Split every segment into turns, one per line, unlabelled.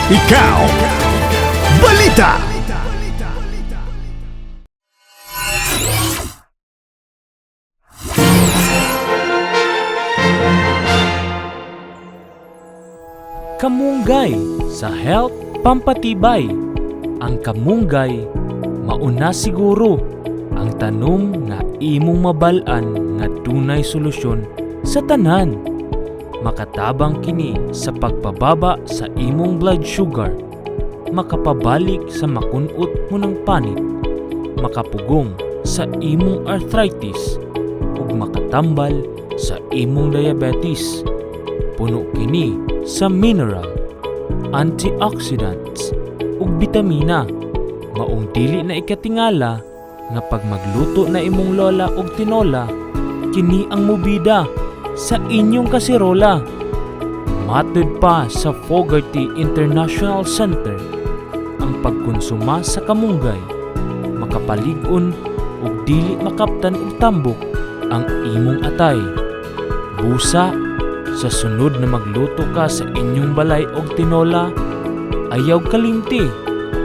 Ikaw, Balita!
Kamunggay sa health pampatibay. Ang kamunggay mauna siguro ang tanom nga imong mabal-an nga dunay solusyon sa tanan. Makatabang kini sa pagpababa sa imong blood sugar, makapabalik sa makunot mo ng panit, makapugong sa imong arthritis, ug makatambal sa imong diabetes. Puno kini sa mineral, antioxidants, ug bitamina. Maong dili na ikatingala nga pag magluto na imong lola og tinola, kini ang mubida sa inyong kasirola. Matud pa sa Fogarty International Center, ang pagkonsuma sa kamunggay makapalig-on ug dili makaptan og tambok ang imong atay. Busa, sa sunod na magluto ka sa inyong balay og tinola, ayaw kalimti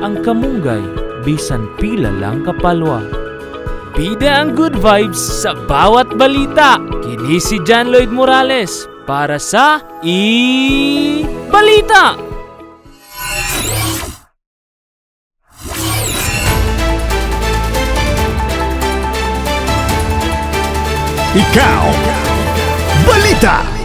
ang kamunggay bisan pila lang kapalwa. Bida ang good vibes sa bawat balita. Kini si John Lloyd Morales para sa I-Balita!
Ikaw, Balita!